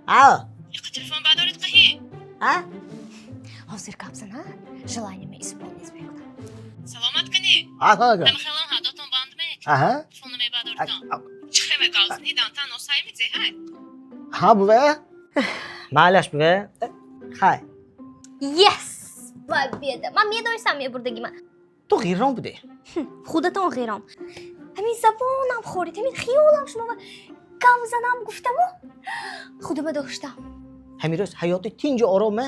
Ав. Телефон бадорид қаҳӣ. А? Ҳозир гап зана, желание ма исполнить мекунам. Саломат кунӣ. Аҳа. Ҳамхелон ҳадотон банд мек. Аҳа. Телефоно мебадоридон. Чихе галзни дантан осайми зеҳай. Ҳа, буве? Майлаш, буве. Хай. Yes! Победа! Ман медонистам, мебурдагима. Ту ғирон будӣ. Худатон ғирон. Ҳамин забонам хорид, ҳамин хиёлам шумо ба гап занам гуфтаму худама доштам. Ҳамин рӯз ҳаёти тинҷу орома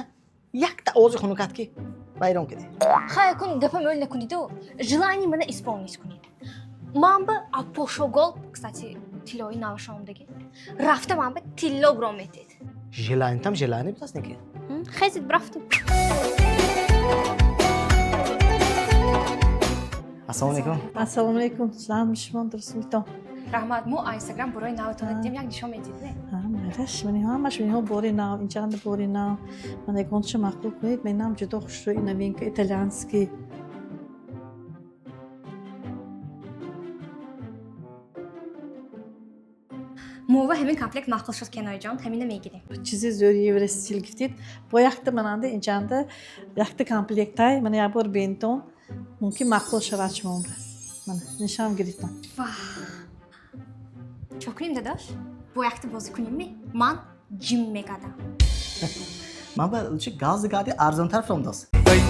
якта овози хунукат ки вайрон кардӣ. Хай, кун гапам ӯл накуниду желание мана исполнить кунед. Ман ба апошогол, кстати, тиллои навашомдаги. Рафта ман ба тилло гиром метед. Желание там желание будааст, неки? Хезид, рафтем. Ассалому алайкум. Ассалому алайкум. Салом, шумо дуруст метон? Раҳмат, мо Инстаграм борои наватона дидем, як нишон медид, не? Майлаш, мани ҳамаш инҳо бори нав, инчанда бори нав. Ман ягонча мақбул кунед, менам ҷудо хушрӯи новинка итальянский. Мова ҳамин комплект маъқул шуд, Кеноиҷон, ҳамина мегирем. Чизи зӯри евростиль гифтид. Бо якта мананда инчанда якта комплектай, мана як бор бентон, мумкин мақбул шавад шумоба. Мана, нишон гирифтам. Чо кунем, дадош? Бо якта бозӣ кунем ми? Ман ҷим мекардам. Ман ба лучше гази гади арзонтар фромдост. Ой.